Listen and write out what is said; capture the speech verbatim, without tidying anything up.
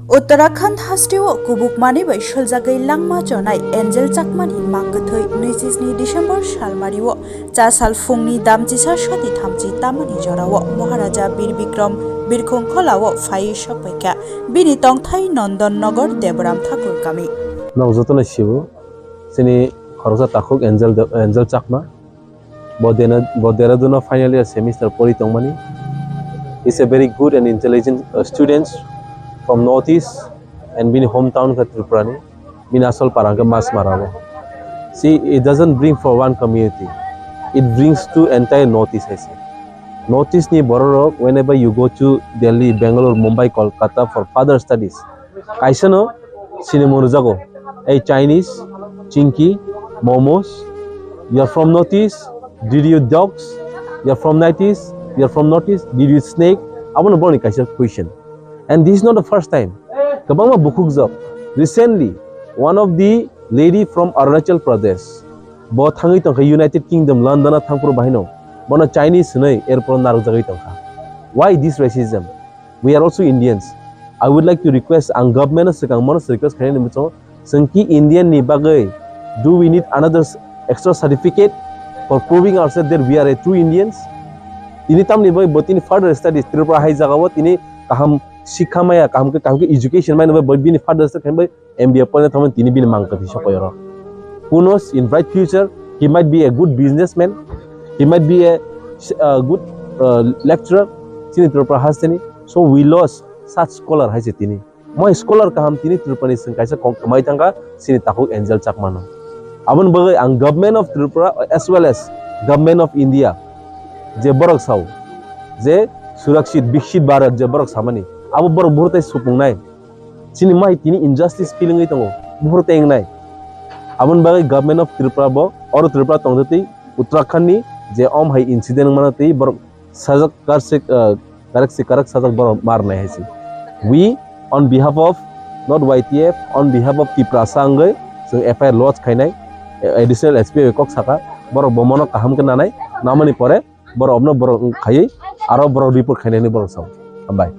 Uttarakhand hasteo kubukmani bai soljagwi langma chonai Angel Chakmani mang kwthwi nui chi sni December salmario chasal phungni damchisa soti thamchi tamani jorao Maharaja Bir Bikram Birkhung kholao phaiwi sokpaikha bini tongthai Nondan Nagar Deboram Thakur kami. Nok jotono sibo, chini khoroksa takhuk Angel De-, Angel Chakma. Bo Dena-, bo Dehradun o final year semester pori tongmani. He's a very good and intelligent, uh, student from Northeast and bini hometown khe Tripura ni. Bini asol para khe Masmara o. See, it doesn't bring for one community. It brings to entire Northeast, I say. Northeast ni bororok, whenever you go to Delhi, Bangalore, Mumbai, Kolkata for further studies, kaisa no sinimung rwjago. Hey Chinese, Chinky, momos, you are from Northeast, did you dogs? You are from Northeast, you are from Northeast, did you snake? Abono boroni kaisa question. And this is not the first time. Kwbangma bukhukjak. Recently, one of the lady from Arunachal Pradesh, bo thangwi tongkha United Kingdom, London o thangphuru bahino. Bono Chinese hwnwi airport o narwkjagwi tongkha. Why this racism? We are also Indians. I would like to request, ang government no swkang mano request khainani muchungo, chwng ki Indian ni bagwi, do we need another s-, extra certificate for proving ourselves that we are a true Indians? Tini tamni bagwi bo tini further studies Tripura hai jagao tini kaham sikha maya, kaham khe, kaham khe education maya, bo bini further studies khainani bagwi M B A poina thangmani tini bini mang kwthwi sokoi oro. Who knows, in bright future, he might be a good businessman, he might be a, a good, uh, lecturer, chini Tripura hasteni. So we lost such scholar hai se tini. Moi scholar kaham tini Tripura ni chwng kaisa kok kwmai thangkha, chini takhuk Angel Chakma no. Aboni bagwi ang Government of Tripura as well as Government of India je borok sao, je Surakshit Viksit Bharat je borok samani, abo borok buhur tai supungnai. Chini mai tini injustice feel wngwi tongo, buphuru tei wngnai. Aboni bagwi Government of Tripura bo oro Tripura tongtwi Uttarakhand ni je om hai incident wngmano tei borok sajak karsik, ah, karak si karak sajak borok marnai hai se. We on behalf of not Y T F, on behalf of Tiprasa wngwi chwng F I R lodge khainai, eh, additional S P bai kok saka, borok bo mono kaham khe nanai, namani pore borok obno borok khaiwi aro borok report khainani borok sao. Hambai.